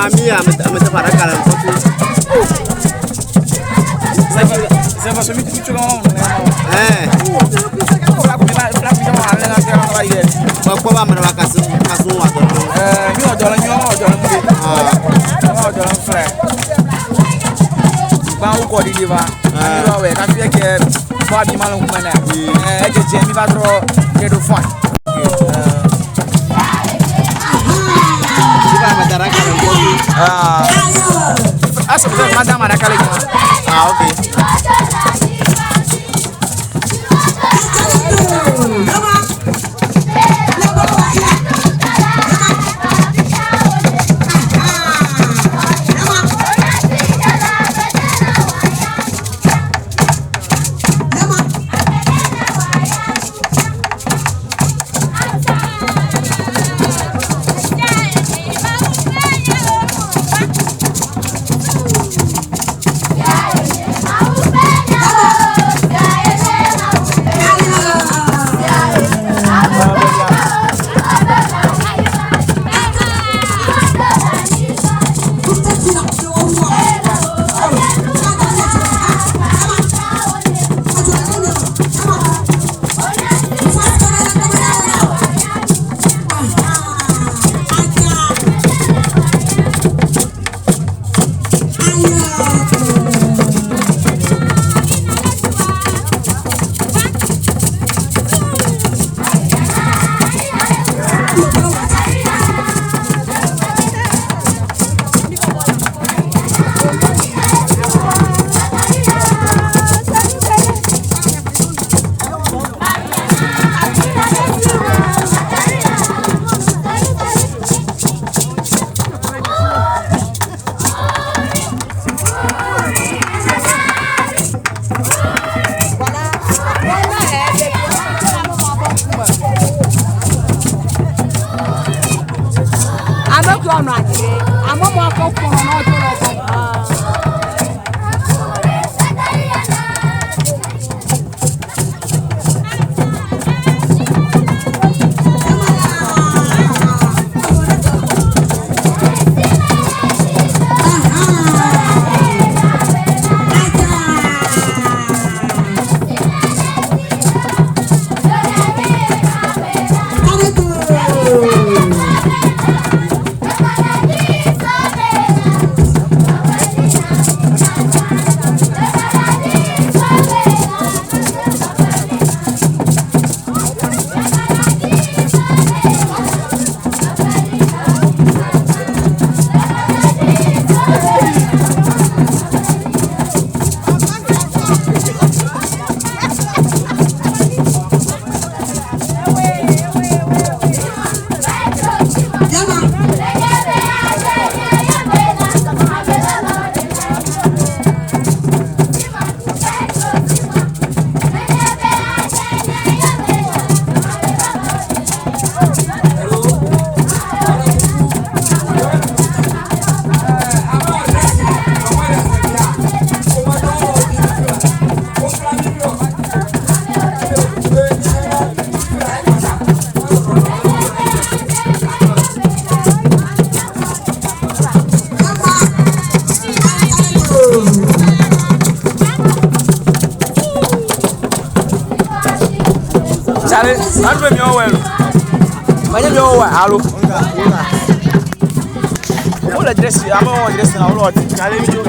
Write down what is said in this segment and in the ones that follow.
Ah, mi ame ame te fara kala ko tu. C'est parce que mi tu tu lo Eh, Fla ko mi ba fla ko mi ale na se ba ye. ko ko ba mara kasu kasu wa do. Eh, mi odo lo mi odo lo mi. Ah, Mi odo lo frère. Ba o ko di di ba. Mi lo we ka fi ke fo bi ma lo ku na. Eh, e je je mi ba tro ke do fun. si ba mara kala ko tu. Ah. Asa ko madame na kale ma. Ah, okay. Chale, adu be mi o we lo. Ma nye mi o we alo. O le dress, ame o dress na o lo. Chale mi jo.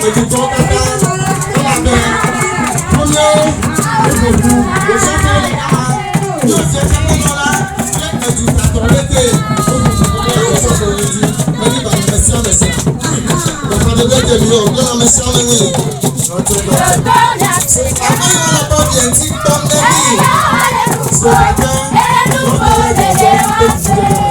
Dukɔwo katã elabe wonyewo woƒoƒu wòsɔsɔ le gama yóò dze kpɔnɔ la ye edutatɔ ɖe te woƒoƒu ɖe wòsɔsɔ le dzi medi ba ame sia ame sia gbeƒãɖeɖe de mi o yɔna ame sia ame ŋui ame yiwo le bɔ bie ŋuti kpɔm ɖe mi Slovakia wọ́n lè gbàgbọ́ ètùtù gbogbo rẹ̀.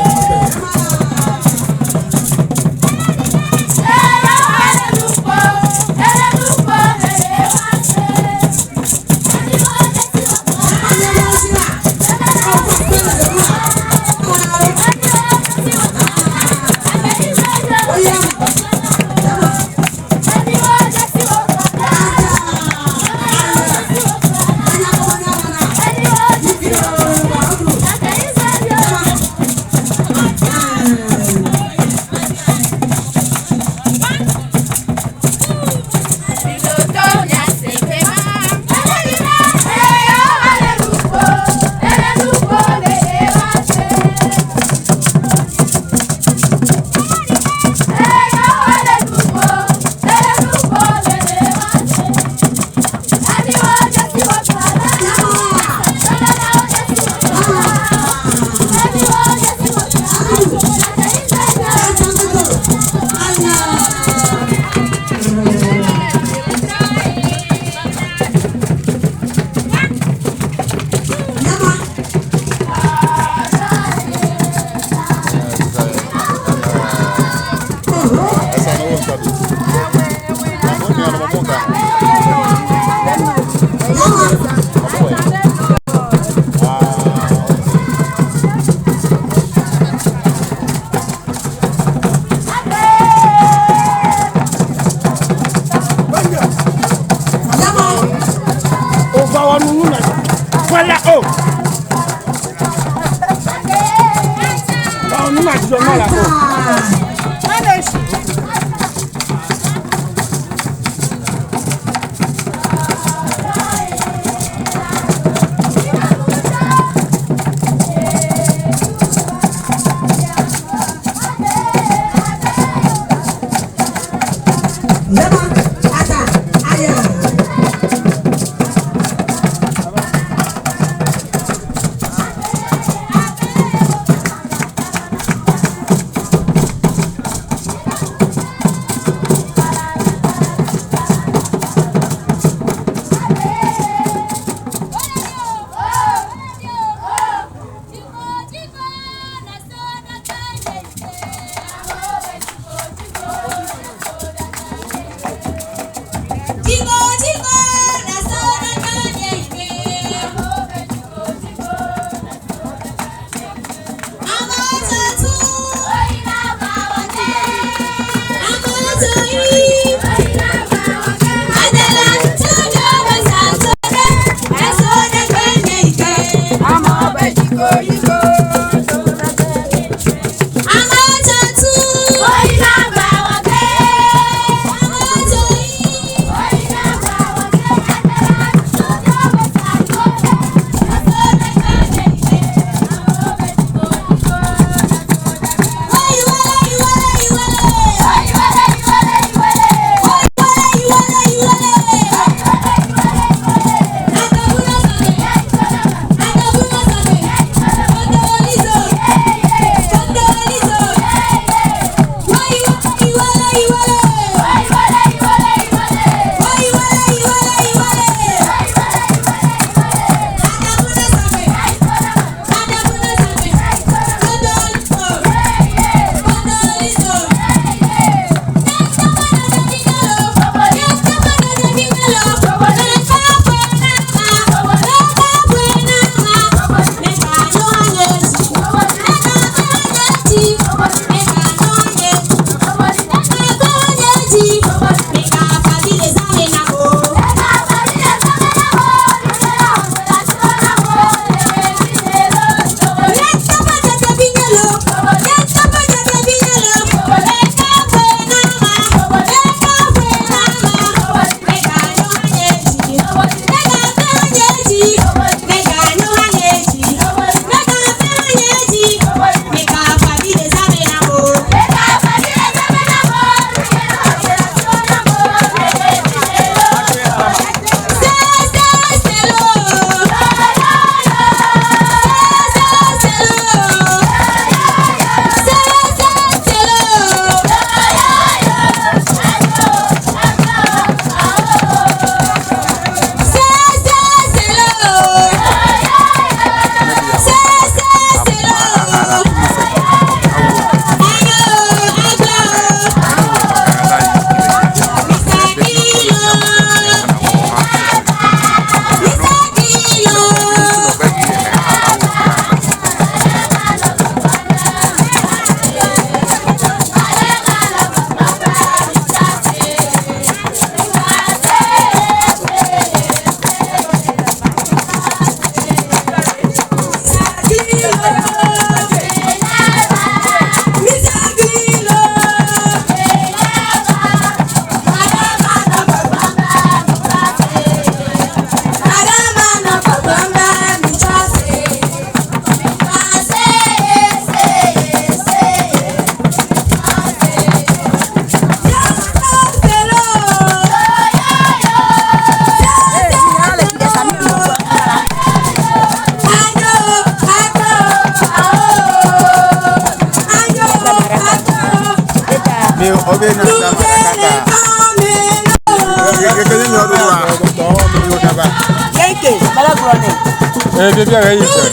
Ee, fifia ɣeyiɣi te.